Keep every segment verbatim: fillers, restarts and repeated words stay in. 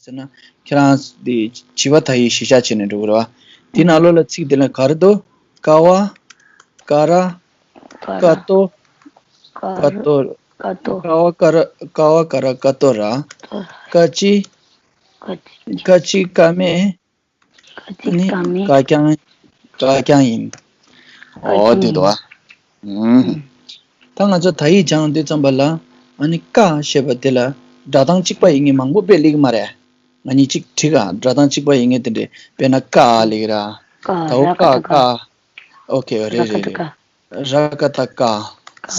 ཟེར་ན་ཁྱེད་རང་འདི་བྱིས་པ་དག་ཡིག་གཞིར་བཞག་བྱས་ནས་འགྲོ་གི་རེད་བ། དེ་ནང་ལོགས་ལ་ཚིག་དེ་ལ་ག་རེ་འདུག་ཀ་བ། ཀ་ར། ཀ་ཏོ། ཀ་ཏོ། ཀ་བ་ཀ་ར། ཀ་བ་ཀ་ར་ཀ་ཏོ་ར། ཀ་ཅི། ཀ་ཅི་ཀ་མེད། ནི་ཀ་རྐྱང་། ཀ་རྐྱང་ཡིན། ཨོ་དེ་འདུག་ཨ། ད་ང་ཚོ་དག་ཡིག་སྦྱང་དུས་ཙམ་པ་ལ་ཨ་ནི་ཀ་ཞེས་པ་དེ་ལ་སྒྲ་གདངས་གཅིག་པ་ཡིན་མཁན་མང་པོ་དཔེ་སླེབས་ཀྱི་མ་རེད། ང་གཉིས་གཅིག་བྲིས་ག་སྒྲ་གདངས་གཅིག་པ་ཡིན་མཁན་དེ་འདྲས། དཔེར་ན་ཀ་ལེགས་ར། ད་འོ་ཀ་ཀ། ཨོ་ཁེ། རེད་རེད་རེད། ར་ཀ་ཏ་ཀ།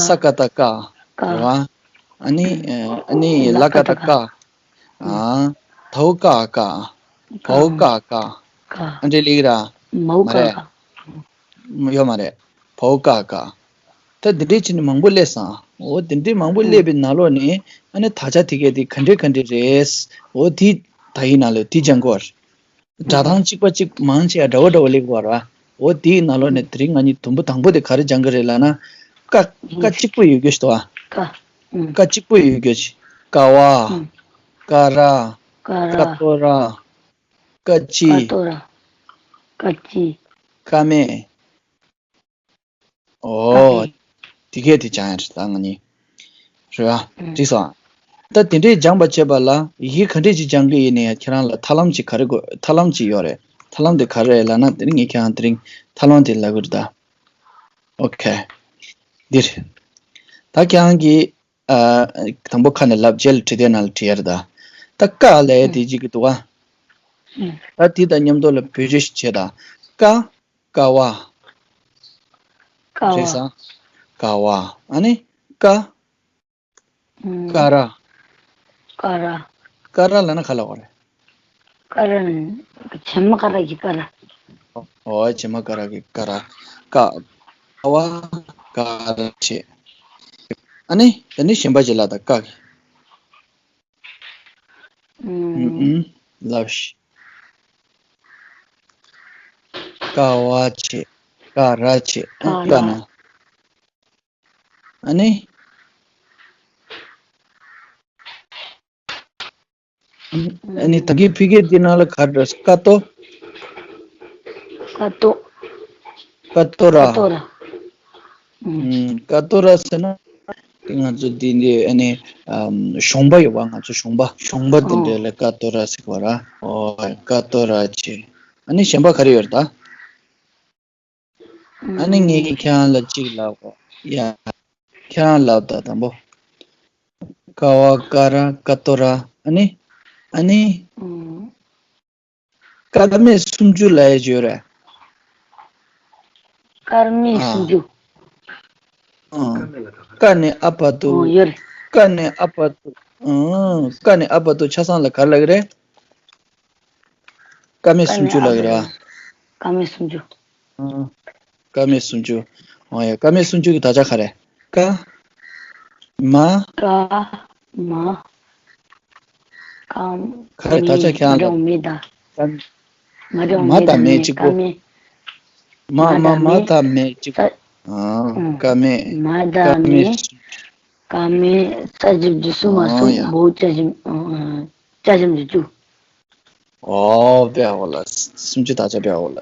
ས་ཀ་ཏ་ཀ། རེད་བ། ཨ་ནི་ཨ་ནི་ལ་ཀ་ཏ་ཀ། ཨ། ད་འོ་ཀ་ཀ། བ་འོ་ཀ་ཀ། ཨ་འདྲས་ལེགས་ར། མ་འོ་ཀ་རེད། ཀ། ཡོད་མ་རེད། བ་འོ་ཀ་ཀ། ད་འདི་འདྲས་བྱས་ནས་མང་པོ་སླེབས་སོང་། འོ་དེ་འདྲས་མང་པོ་སླེབས་པའི་ནང་ལོགས་ནས་ཨ་ནི་དག་ཆ་དེ་གས་དེ་ག་འདྲས་ག་འདྲས་རེད། འོ་དེ་དག་ཡིག་ནང་ལོགས་དེ་སྦྱང་དགོས། སྒྲ་གདངས་གཅིག་པ་གཅིག་མང་ཆེ་བ་འདྲ་བོ་འདྲ་བོ་སླེབས་ཀྱི་ཡོད་རེད་བ། འོ་དེའི་ནང་ལོགས་ནས་དེ་རིང་ང་གཉིས་དུམ་བུ་དང་པོ་དེ་ག་རེ་སྦྱང་གི་རེད་ལབ་ན། ཀ། ཀ་གཅིག་པོ་ཡོད་རྒྱུ་ཞིག་འདུག་བ། ཀ། ཀ་གཅིག་པོ་ཡོད་རྒྱུ་ཞིག་ཀ་བ། ཀ་ར། ཀ་ཏོ་ར། ཀ་ཅི། ཀ་ཏོ་ར། ཀ་ཅི། ཀ་མེད། ཨོ། དེ་གས་དེ་སྦྱང་ཡ་རེད་ད་ང་གཉིས། རེད་བ། འགྲིག་སོང་། ད་དེ་འདྲས་སྦྱངས་པ་བྱས་པ་ལ་ཡི་གེ་ག་འདྲས་ཅིག་སྦྱང་གི་ཡིན་ནའི་ཁྱེད་རང་ལ་ཐབས་ལམ་ཅིག་ག་རེ་དགོས། ཐབས་ལམ་ཅིག་ཡོད་རེད། ཐབས་ལམ་དེ་ག་རེ་རེད་ལབ་ན། དེ་ནི་ངས་ཁྱེད་རང་དེ་རིང་ཐབས་ལམ་དེ་ལབ་གི་རེད་ད། ཨོ་ཁེ། འདིར། ད་ཁྱེད་རང་གིས་ཨ། དང་པོ་ཁ་ནས་ལབ། རྗེས་ལ་བྲིས་དེབ་ནང་ལ་བྲིས་ཡ་རེད་ད། ད་ཀ་ལབ་ཡ་དེ་ཅིག་གི་འདུག་ག་ད་དེ་དང་མཉམ་དུ་ལ་བེད་སྤྱོད་ཞིག་བྱེད་ད། ཀ། ཀ་བ། ཀ་བ། རེད་ས། ཀ་བ། ཨ་ནི་ཀ། ཀ་ར། ཀ་ར། ཀ་ར་ལབ་ན་ག་ལབ་དགོས་རེད། ཀ་ར་ནི་བྱེ་མ་ཀ་ར་གི་ཀ་ར། ཨོ། བྱེ་མ་ཀ་ར་གི་ཀ་ར། ཀ། ཀ་བ། ཀ་ར་བྱེད། ཨ་ནི་ད་ནི་གཞན་པ་ཅིག་ལབ་ད། ཀ་གི། ཨུམ། ལབ་ཤིག་ཀ་བ་བྱེད། ཀ་ར་བྱེད། ཀ་ན། ཨ་ནི། ཨ་ནི་ད་གིན་ཕ་གིར་འདི་ནང་ལ་ག་རེ་རེད། ཀ་ཏོ། ཀ་ཏོ། ཀ་ཏོ་ར། ཀ་ཏོ་ར། ཨུམ། ཀ་ཏོ་ར་ཟེར་ན། དེ་ང་ཚོ་འདི་འདི་ཨ་ནི་ཨམ། གཞོང་པ་ཡོད་པ། ང་ཚོ་གཞོང་པ། གཞོང་པ་དེ་འདྲ་ལ་ཀ་ཏོ་ར་ཟེར་གི་ཡོད་རེད། ཨོ། ཀ་ཏོ་ར་བྱེད། ཨ་ནི་གཞན་པ་ག་རེ་ཡོད་རེད་ད། ཨ་ནི་ངས་ཁྱེད་རང་ལ་གཅིག་ལབ་གོ། ཡ། ཁྱེད་རང་ལབ་ད་དང་པོ། ཀ་བ། ཀ་ར། ཀ་ཏོ་ར། ཨ་ནི། ཨ་ནི། ཀ་མད་སུམ་ཅུ་ལབ་ཡ་ཅིག་ཡོད་རེད། ཀ་མད་སུམ་ཅུ། ཨ། ཀ་ནས་ཨ་བར་དུ། ཨོ་ཡོད་རེད། ཀ་ནས་ཨ་བར་དུ། ཨང་། ཀ་ནས་ཨ་བར་དུ་ཆ་ཚང་ལ་ག་རེ་ལབ་ཀྱི་རེད། ཀ་མད་སུམ་ཅུ་ལབ་ཀྱི་རེད་བ། ཀ་མད་སུམ་ཅུ། ཨང་། ཀ་མད་སུམ་ཅུ། ཨོ་ཡ། ཀ་མད་སུམ་ཅུ་གི་དག་ཆ་ག་རེ། ཀ། མ། ཀ། མ། ཀ། ག་རེ་དག་ཆ། ཁྱེད་རང་ལ། མ་དང་མེ་དང་། ཀ། མ་དང་མེ་དང་མེ་གཅིག་པོ། ཀ་མད། མ། མ། མ་དང་མེ་གཅིག་པོ། ཨང་། ཀ་མད། མ་དང་མེ། ཀ་མད་ས་བཅུ་བཅུ་གསུམ་མ་གསུམ། ཨོ་ཡ། འོ་ཆ་བཞི། ཨང་། ཆ་བཞི་བཅུ། ཨོ་དཔེ་ཡག་པོ་ལ། སུམ་ཅུ་དག་ཆ་དཔེ་ཡག་པོ་ལ།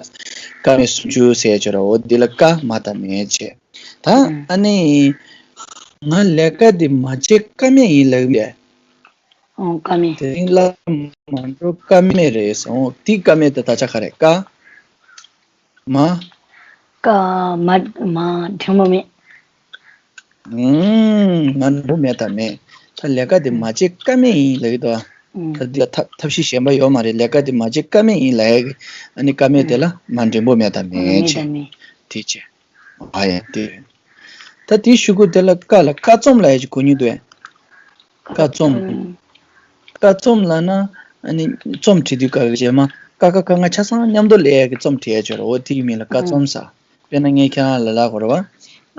ཀ་མད་སུམ་ཅུ་ཟེར་ཡ་ཅིག་ཡོད་རེད། འོ་འདི་ལ་ཀ་མ་དང་མེ་བྱས། ད་ཨ་ནི་ང་ལས་ཀ་འདི་མ་བྱེད་ཀ་མད་ཡིན་ལབ་ཀྱི་ཡོད། ཨོ་ཀ་མད། དེ་རིང་ལ་མ་འགྲོ་ཀ་མད་རེད་ཟེར། འོ་དེ་ཀ་མད་དེ་དག་ཆ་ག་རེ། ཀ། མ། ཀ་མ། མ་འགྲེང་བུ་མེད། ཨུམ། མ་འགྲེང་བུ་མེད་དང་མེད། ད་ལས་ཀ་དེ་མ་བྱེད་ཀ་མད་ཡིན་ལབ་ཀྱི་འདུག་ཨ། ཨུམ། ད་འདི་ལ་ཐབས་ཐབས་ཤེས་གཞན་པ་ཡོད་མ་རེད། ལས་ཀ་དེ་མ་བྱེད་ཀ་མད་ཡིན་ལབ་ཡ་གི། ཨ་ནི་ཀ་མད་དེ་ལ་མ་འགྲེང་བུ་མེད་དང་མེད་མེད་བྱས། དང་མེད། དེ་བྱས། ཨ་ཡ་དེ། ད་དེའི་གཞུག་གུ་དེ་ལ་ཀ་ལ་ཀ་རྩོམ་ལབ་ཡ་ཅིག་གོ་མྱོང་འདུག་ཨེ། ཀ་རྩོམ། ཀ་རྩོམ་ལབ་ན་ཨ་ནི་རྩོམ་བྲིས་དུས་ཀ་གི་རྗེས་མ་ཀ་ཁ་ག་ང་ཆ་ཚང་མཉམ་དུ་ལབ་ཡ་གི་རྩོམ་བྲིས་ཡ་ཅིག་ཡོད་རེད། འོ་དེ་གི་མིང་ལ་ཀ་རྩོམ་ཟེར། དཔེར་ན་ངས་ཁྱེད་རང་ལ་ལབ་དགོས་རེད་བ།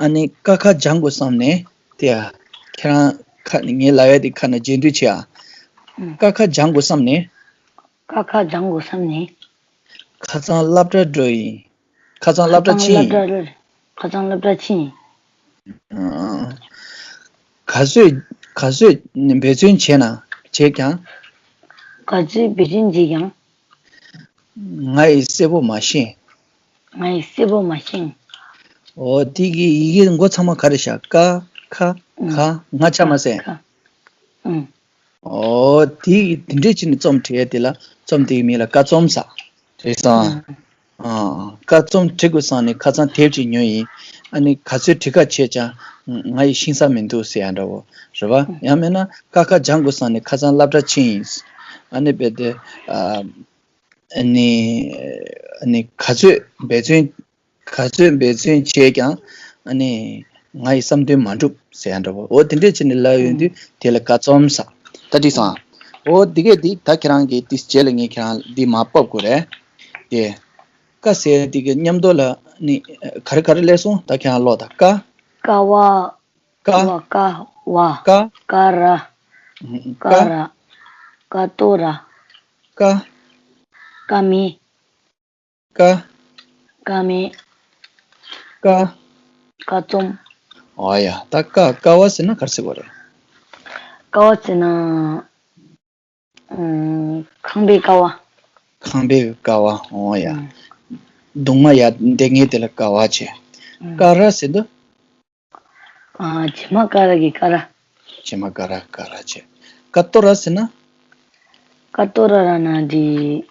ཨ་ནི་ཀ་ཁ་སྦྱང་དགོས་བསམ་ནས་དེ་ཡ། ཁྱེད་རང་ཁ་ནས་ངས་ལབ་ཡ་དེ་ཁ་ནས་རྗེས་ཟློས་བྱེད་ཨ། ཀ་ཁ་སྦྱང་དགོས་བསམ་ནས། ཀ་ཁ་སྦྱང་དགོས་བསམ་ནས། ཁ་སང་སློབ་གྲྭ་འགྲོ་ཡིན། ཁ་སང་སློབ་གྲྭ་ཕྱིན་ཡིན། ཁ་སང་སློབ་གྲྭ་ཕྱིན་ཡིན། ཨང་། ག་ཚོད་ག་ཚོད་འབད་བརྩོན་བྱས་ན་བྱས་ཀྱང་། ག་ཚོད་འབད་བརྩོན་བྱས་ཀྱང་། ང་ཡིས་གསལ་པོ་མ་ཤེས། ང་ཡིས་གསལ་པོ་མ་ཤེས། འོ་དེ་གི་ཡི་གེ་མགོ་ཚང་མ་ག་རེ་བཞག་ཀ་ཁ་ཁ་ང་ཆ་མ་ཟད། ཨོ་དེ་དེ་འདྲས་བྱས་ནས་རྩོམ་བྲིས་ཡ་དེ་ལ་རྩོམ་དེའི་མིང་ལ་ཀ་རྩོམ་ཟེར། རེད་སོང་། ཨ། ཀ་རྩོམ་བྲི་དགོས་བསམ་ནས་ཁ་སང་དེབ་ཅིག་ཉོས་ཡིན། ཨ་ནི་ག་ཚོད་བྲི་ཁ་བྱས་ཀྱང་ང་ཡི་ཤེས་ས་མི་འདུག་ཟེར་ཡ་འདྲ་བོ་རེད་བ། ཡང་མིན་ན་ཀ་ཁ་སྦྱང་དགོས་བསམ་ནས་ཁ་སང་སློབ་གྲྭ་ཕྱིན་ཡིན། ཨ་ནི་རྦད་དེ་ཨ་ནི་ཨ་ནི་ག་ཚོད་འབད་བརྩོན་ག་ཚོད་འབད་བརྩོན་བྱས་ཀྱང་ཨ་ནི་ང་ཡི་བསམ་དོན་མ་འགྲུབ་ཟེར་ཡ་འདྲ་བོ། འོ་དེ་འདྲས་བྱས་ནས་ལབ་ཡོང་དུས་དེ་ལ་ཀ་རྩོམ་ཟེར། ད་འགྲིག་སོང་ཨ། འོ་འདི་གས་འདི་ད་ཁྱེད་རང་གིས་འདི་རྗེས་ལ་ངས་ཁྱེད་རང་འདི་མར་ཕབ་དགོས་རེད། དེ་ཀ་ཟེར་འདི་གི་མཉམ་དུ་ལ་ནི་ག་རེ་ག་རེ་སླེབས་སོང་ད་ཁྱེད་རང་ཀློག་ད་ཀ། ཀ་བ། ཀ། བ་ཀ་བ། ཀ། ཀ་ར། ཀ་ཀ་ར། ཀ་ཏོ་ར། ཀ། ཀ་མེད། ཀ། ཀ་མེད། ཀ། ཀ་རྩོམ། ཨོ་ཡ། ད་ཀ་ཀ་བ་ཟེར་ན་ག་རེ་ཟེར་དགོས་རེད། ཀ་བ་ཟེར་ན། ཨམ། ཁང་པའི་ཀ་བ། ཁང་པའི་ཀ་བ། ཨོ་ཡ། ཨམ། གདུང་མ་ཡར་འདེགས་མཁན་དེ་ལ་ཀ་བ་བྱས། ཨམ། ཀ་ར་ཟེར་དུས། ཨ། བྱེ་མ་ཀ་ར་གི་ཀ་ར། བྱེ་མ་ཀ་ར་ཀ་ར་བྱས། ཀ་ཏོ་ར་ཟེར་ན། ཀ་ཏོ་ར་ར་ན་འདི།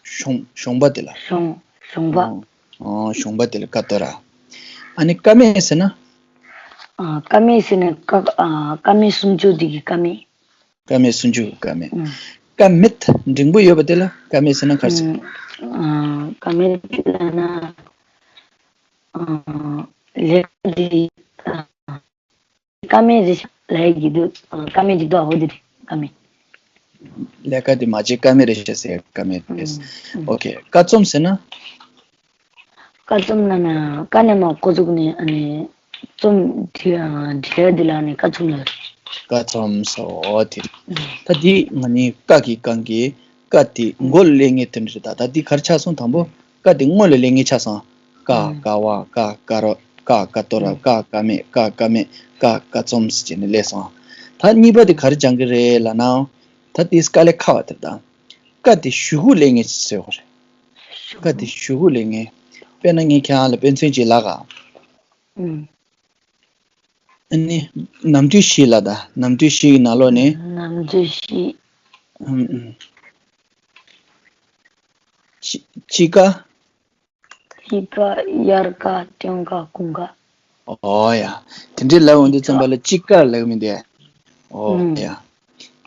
གཞོང་གཞོང་པ་དེ་ལ། གཞོང་གཞོང་པ། ཨོ། གཞོང་པ་དེ་ལ་ཀ་ཏོ་ར། ཨ་ནི་ཀ་མེད་ཟེར་ན། ཨ། ཀ་མེད་ཟེར་ན་ཀ། ཨ། ཀ་མེད་སུམ་ཅུ་དེ་གི་ཀ་མེད། ཀ་མེད་སུམ་ཅུ་ཀ་མེད། ཨུམ། ཀ་མེད་འགྲེང་བུ་ཡོད་པ་དེ་ལ་ཀ་མེད་ཟེར་ན་ག་རེ་ཟེར། ཨུམ། ཨ། ཀ་མེད་ལབ་ན། ཨ། ལས་ཀ་འདི། ཨ། ཀ་མེད་རེད་ཤག་ལབ་ཡ་གི་འདུག་ཨ། ཀ་མེད་ཅིག་འདུག་ཨ། འོ་དེ་རེད། ཀ་མེད། ལས་ཀ་དེ་མ་བྱེད་ཀ་མེད་རེད་ཤག་ཟེར་ཀ་མེད་རེད། ཨུམ། ཨུམ། ཨོ་ཁེ། ཀ་རྩོམ་ཟེར་ན། ཀ་རྩོམ་ལབ་ན་ཀ་ནས་མར་འགོ་བཙུགས་ནས་ཨ་ནི་རྩོམ་བྲི། ཨ། བྲི་ཡ་དེ་ལ་ནི་ཀ་རྩོམ་ལབ་རེད། ཀ་རྩོམ་ཟེར། ཨོ་དེ་རེད། ཨུམ། ད་འདི་ང་གཉིས་ཀ་གི་སྒང་གི་ཀ་དེ་མགོ་ལ་སླེབས་མཁན་དེ་འདྲ་རེད། ད་ད་འདི་ག་རེ་ཆགས་སོང་དང་པོ། ཀ་དེ་སྔོན་ལ་སླེབས་མཁན་ཆགས་སོང་། ཀ། ཨུམ། ཀ་བ། ཀ་ཀ་ར། ཀ་ཀ་ཏོ་ར། ཨུམ། ཀ་ཀ་མེད། ཀ་ཀ་མེད། ཀ་ཀ་རྩོམ་ཟེར་བྱས་ནས་སླེབས་སོང་། ད་གཉིས་པ་དེ་ག་རེ་སྦྱང་གི་རེད་ལབ་ན། ད་དེ་དཀའ་ལས་ཁག་པ་དེ་རེད་ད། ཀ་དེ་གཞུག་གུ་སླེབས་མཁན་ཟེར་བ་རེད། ཀ་དེ་གཞུག་གུ་སླེབས་མཁན། དཔེར་ན་ངས་ཁྱེད་རང་ལ་དཔེ་མཚོན་ཅིག་ལབ་ག། ཨུམ། ཨ་ནི། ནམ་དུས་བཞི་ལབ་ད། ནམ་དུས་བཞི་ཡི་ནང་ལོགས་ནས། ནམ་དུས་བཞི། ཨུམ་ཨུམ། དཔྱིད་དཔྱིད་ཀ། དཔྱིད་ཀ། དབྱར་ཀ། སྟོན་ཀ། དགུན་ཀ། ཨོ་ཡ། དེ་འདྲའི་ལབ་འོང་དུས་ཙམ་པ་ལ་དཔྱིད་ཀ་ལབ་མི་འདུག་ཨོ་ཨུམ། ཡ།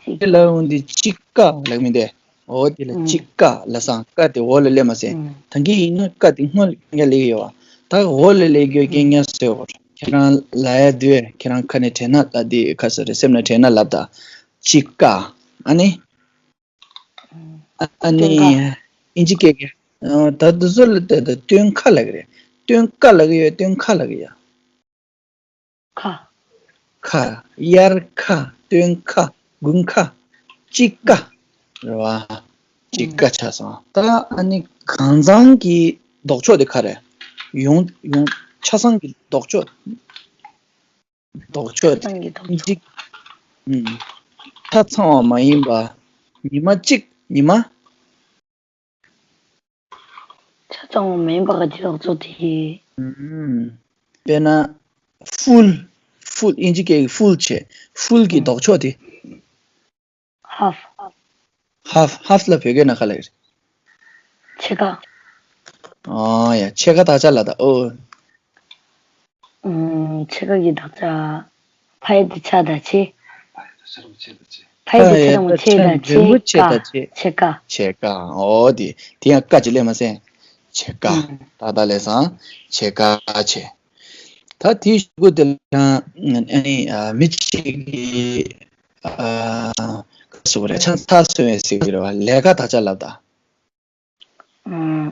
དཔྱིད། དེ་ལབ་འོང་དུས་དཔྱིད་ཀ་ལབ་མི་འདུག་ཨོ་དེ་ལ་ཨུམ། དཔྱིད་ཀ་ལབ་སོང་། ཀ་དེ་འོག་ལ་སླེབས་མ་སོང་། ཨུམ། ད་གིན་ཡིན་ན་ཀ་དེ་སྔོན་ལ་སླེབས་ཡོད་པ། ད་འོག་ལ་སླེབས་རྒྱུ་རྐྱེན་ངན་བཟོས་པ། ཁྱེད་རང་ལབ་ཡ་དུས་ཁྱེད་རང་ཁ་ནས་དྲན་ན་ལབ། དེ་ཁ་སོ་རེ་སེམས་ནང་དྲན་ན་ལབ་ད། དཔྱིད་ཀ། ཨ་ནི། ཨ་ནི། སྟོན་ཁ། ཨིན་ཇི་སྐད་ཀྱི། ཨ། ད་དེ་ཚོ་ལ་ད་ད་སྟོན་ཁ་ལབ་ཀྱི་རེད། སྟོན་ཀ་ལབ་ཀྱི་ཡོད། སྟོན་ཁ་ལབ་ཀྱི་ཡོད། ཁ། ཁ། དབྱར་ཁ། སྟོན་ཁ། དགུན་ཁ། དཔྱིད་ཀ། རེད་བ། དཔྱིད་ཀ་ཆགས་སོང་། ད་ཨ་ནི་གང་ཚང་གི་ལྡོག་ཕྱོགས་དེ་ག་རེ། ཡོངས་ཡོངས་ཆ་ཚང་གི་ལྡོག་ཕྱོགས། ལྡོག་ཕྱོགས་དེ་ཚང་གི་ལྡོག་ཕྱོགས། གཅིག་ཨུམ། ཆ་ཚང་བ་མ་ཡིན་པ། ཉི་མ་གཅིག་ཉི་མ། ཆ་ཚང་བ་མ་ཡིན་པ་ག་ཅི་ལྡོག་ཕྱོགས་དེ། ཨུམ། དཔེར་ན། ཧྥུལ། ཧྥུལ། ཨིན་ཇི་སྐད་ཀྱི་ཧྥུལ་བྱས། ཧྥུལ་གྱི་ལྡོག་ཕྱོགས་དེ། ཧབ། ཧབ། ཧབ་ལ་བོད་སྐད་ནང་ག་ལབ་ཀྱི་རེད། ཕྱེད་ཀ། ཨོ་ཡ། ཕྱེད་ཀ་དག་ཆ་ལབ་ད། ཨོ། ཨུམ། ཕྱེད་ཀ་གི་དག་ཆ། ཕ་ཡ་བཏགས་ཕྱ་ད་ཕྱེད། ཕ་ཡ་བཏགས་ཕྱ་ད་ཕྱེད། ཕ་ཡ་བཏགས་ཕྱ་ད་ཕྱེད་ཀ། ཕྱེད་ཀ། ཕྱེད་ཀ། ཨོ་དེ། དེ་ཡང་ཀ་ཅིག་སླེབས་མ་སོང་། ཕྱེད་ཀ། ཨུམ། ད་ད་ལས་སང་། ཕྱེད་ཀ་བྱས། ད་དེའི་གཞུག་གུ་དེ་ལ་ཡང་ཨ་ནི་མི་གཅིག་གིས་ཨ་ག་ཟེར་དགོས་རེད། ཆང་ས་སོན་ཡས་ཟེར་གྱི་རེད་བ། ལས་ཀ་དག་ཆ་ལབ་ད། ཨང་།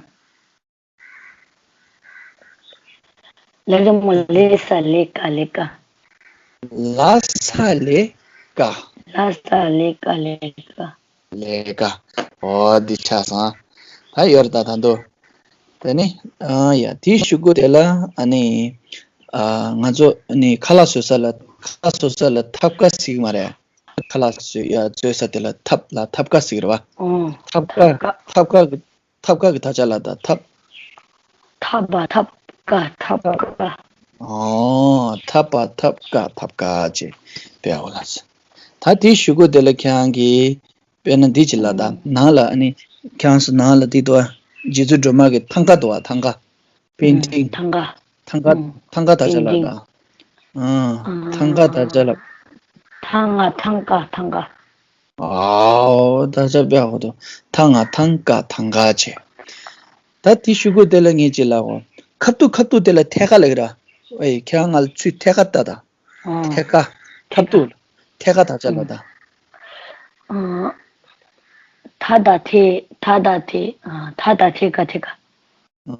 ལ་ལ་མོ་ལེ་ས་ལེ་ཀ་ལེ་ཀ། ལ་ས་ལེ་ཀ། ལ་ས་ལེ་ཀ་ལེ་ཀ། ལས་ཀ། ཨོ་འདི་ཆགས་སོང་། ད་ཡོད་རེད་ད་ད་དུང་། དེ་ནི་ཨ་ཡ་དེའི་གཞུག་གུ་དེ་ལ་ཨ་ནི་ཨ་ང་ཚོ་ཨ་ནི་ཁ་ལག་བཟོ་ས་ལ་ཁ། ཁ་ལག་བཟོ་ས་ལ་ཐབ་ཀ་ཟེར་གི་མ་རེད། ཁ་ལག་བཟོ་ཡ་བཟོ་ས་དེ་ལ་ཐབ་ལ་ཐབ་ཀ་ཟེར་གི་རེད་བ། ཨོ། ཐབ་ཀ་ཐབ་ཀ་ཐབ་ཀ་གི་ཐབ་ཀ་གི་དག་ཆ་ལ་ད་ཐབ། ཐ་བ་ཐབ་ཀ་ཐབ་ཀ། ཨོ། ཐ་བ་ཐབ་ཀ་ཐབ་ཀ་ཅེས་དཔེ་ཡག་པོ་ལ། ད་དེའི་གཞུག་གུ་དེ་ལ་ཁྱེད་རང་གིས་དཔེར་ན་འདི་ཅིག་ལ་ད་ཨོ། ནང་ལ་ཨ་ནི་ཁྱེད་རང་ཚོ་ནང་ལ་འདི་འདུག་བ། རྗེ་བཙུན་སྒྲོལ་མ་གི་ཐང་ཀ་འདུག་བ། ཐང་ཀ། པེན་ཨུམ། ཊིང་། ཐང་ཀ། ཐང་ཀ་ཨུམ། ཐང་ཀ་དག་ཆ་ལ་པེན་ཊིང་། ད། ཨ། ཐང་ཀ་དག་ཆ་ལ། ཐང་ང་ཐང་ཀ་ཐང་ཀ། ཨའོ། དག་ཆ་དཔེ་ཡག་པོ་འདུག་ཐང་ང་ཐང་ཀ་ཐང་ཀ་བྱས། ད་དེ་གཞུག་གུ་དེ་ལ་ངས་ཅིག་ལབ་འོ། ཁབ་ཏུ་ཁབ་ཏུ་དེ་ལ་ཐད་ཀ་ལབ་ཀྱི་ར། ཨེ་ཁྱེད་རང་ང་ལ་ཚུར་ཐད་ཀ་ལྟ་ད། ཨ། ཐད་ཀ། ཐད་ཁབ་ཀ། ཏུ། ཐད་ཀ་དག་ཆ་ལ་ད། ཨ། ཐ་ད་ཐེ་ཐ་ད་ཐེ་ཨ་ཐ་ད་ཐེ་ཀ་ཐེ་ཀ།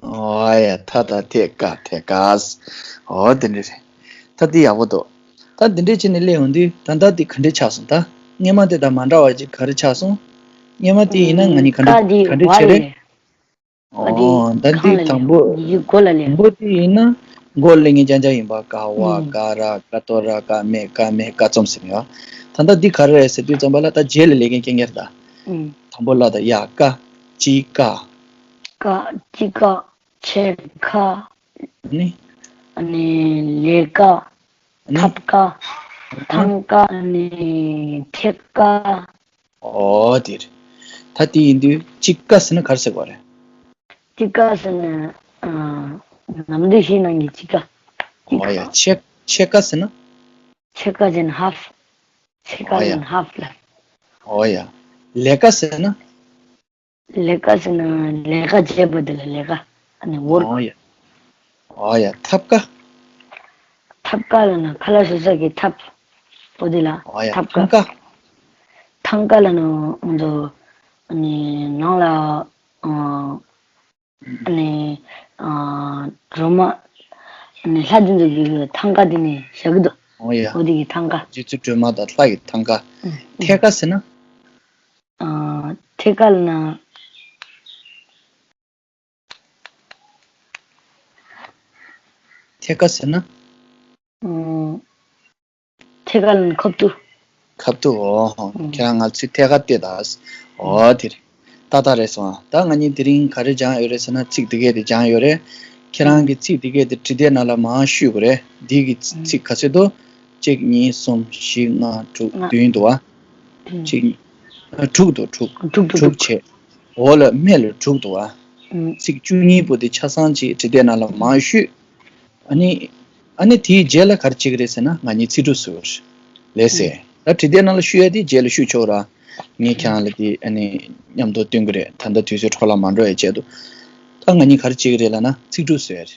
ཨོ་ཡ། ཐ་ད་ཐེ་ཀ་ཐེ་ཀ། ཨོ་དེ་འདྲ་རེད། ད་འདི་ཡག་པོ་འདུག་ད་འདི་འདྲས་བྱས་ནས་སླེབས་ཡོང་དུས་ད་ལྟ་འདི་ག་འདྲས་ཆགས་སོང་ད། སྔས་མ་དེ་དང་མ་འདྲ་བ་ཅིག་ག་རེ་ཆགས་སོང་། སྔས་མ་དེ་ཡིན་ན་ང་གཉིས་ག་འདྲ་ཀ་འདི་ག་འདྲས་བ་བྱས་རེད། རེད། ཀ་འདི་ཨོ་ད་འདི་ཁང་ལ་དང་པོ། སླེབས་ཡུལ་མགོ་ལ་སླེབས། དང་པོ་དེ་ཡིན་ན་མགོ་སླེབས་མཁན་རྐྱང་རྐྱང་ཡིན་པ། ཀ་བ་ཀ་ར་ཀ་ཏོ་ར་ཀ་མེ་ཀ་མེ་ཀ་ཙམ་ཟེར་ཡོད། ད་ལྟ་འདི་ག་རེ་རེད་ཟེར་དུས་ཙམ་པ་ལ་ད་རྗེས་ལ་སླེབས་མཁན་རྐྱང་རྐྱང་རེད་ད། དང་པོ་ལ་ད་ཡ་ཀ། ཅི་ཀ། ཀ་ཅི་ཀ། ཆེ་ཁ། ནི། ཨ་ནི་ལས་ཀ། ནི། ཐབ་ཀ། ཐང་ཀ། ཨ་ནི་ཐད་ཀ། ཨོ་དེ་རེད། ད་དེ་ཡིན་དུས་ཅི་ཀ་ཟེར་ན་ག་རེ་ཟེར་དགོས་རེད། ཅི་ཀ་ཟེར་ན་ཨ་ནམ་དུས་ཤིང་ནང་གི་ཅི་ཀ། ཅི་ཀ། ཨོ་ཡ། ཕྱེད་ཕྱེད་ཀ་ཟེར་ན། ཕྱེད་ཀ་ཟེར་ན་ཧབ། ཕྱེད་ཀ་ཨོ་ཡ། ཟེར་ན་ཧབ་ལ། ཨོ་ཡ། ལས་ཀ་ཟེར་ན། ལས་ཀ་ཟེར་ན་ལས་ཀ་བྱེད་པ་དེ་ལ་ལས་ཀ། ཨ་ནི་ཝོར། ཨོ་ཡ། ཨོ་ཡ། ཐབ་ཀ། ཐབ་ཀ་ལབ་ན་ཁ་ལག་བཟོ་ས་གི་ཐབ། ཨོ་དེ་ལ་ཨོ་ཡ། ཐབ་ཀ། ཐང་ཀ། ཐང་ཀ་ལབ་ན་ང་ཚོ་ཨ་ནི་ནང་ལ་ཨ་ཨ་ནི་ཨ་སྒྲོལ་མ་ཨ་ནི་ལྷ་དེ་ཚོ་གི་ཐང་ཀ་དེ་ནི་བཞག་གི་འདུག་ཨོ་ཡ། ཨོ་དེ་གི་ཐང་ཀ། རྗེ་བཙུན་སྒྲོལ་མ་དང་ལྷ་ཡི་ཐང་ཀ། ཨ་ཨ་ཐད་ཀ་ཟེར་ན། ཨ་ཐད་ཀ་ལབ་ན། ཐད་ཀ་ཟེར་ན། ཨ་ཐད་ཀ་ལབ་ན་ཁབ་ཏུ། ཁབ་ཏུ། ཨོ། ཨ་ཁྱེད་རང་ང་ཚོའི་ཐད་ཀ་སྟེར་ད། ཨོ་དེ་རེད། ཏག་ཏག་རེད་སོང་ཨ། ད་ང་གཉིས་དེ་རིང་ག་རེ་སྦྱངས་ཡོད་རེད་ཟེར་ན་ཚིག་འདི་གས་དེ་སྦྱངས་ཡོད་རེད། ཁྱེད་རང་གི་ཚིག་འདི་གས་དེ་བྲིས་དེབ་ནང་ལ་མར་བཤུས་དགོས་རེད། འདི་གི་ཚིག་ག་ཚོད་འདུག་གཅིག་གཉིས་གསུམ་བཞི་ལྔ་དྲུག་ལྔ། བདུན་འདུག་ཨ། གཅིག་གཉིས། ཨ་དྲུག་འདུག་དྲུག་དྲུག་དྲུག་དྲུག་བྱས། འོག་ལ་སྨད་ལ་དྲུག་འདུག་ཨ། ཨ་ཚིག་བཅུ་གཉིས་པོ་དེ་ཆ་ཚང་གཅིག་བྲིས་དེབ་ནང་ལ་མར་བཤུས། ཨ་ནི། ཨ་ནི་དེའི་རྗེས་ལ་ག་རེ་བྱེད་ཀྱི་རེད་ཟེར་ན་ང་གཉིས་ཚིག་གྲུབ་བཟོ་གི་རེད། ལགས་སེ། ད་བྲིས་དེབ་ནང་ལ་བཤུས་ཡ་དེ་རྗེས་ལ་བཤུས་ཆོག་ར། ངས་ཁྱེད་རང་ལ་དེ་ཨ་ནི་མཉམ་དུ་སྟོན་གྱི་རེད། ད་ལྟ་དུས་ཚོད་འཕྲོ་བརླག་མ་འགྲོ་ཡ་ཆེད་དུ། ད་ང་གཉིས་ག་རེ་བྱེད་ཀྱི་རེད་ལབ་ན་ཚིག་གྲུབ་བཟོ་ཡ་རེད།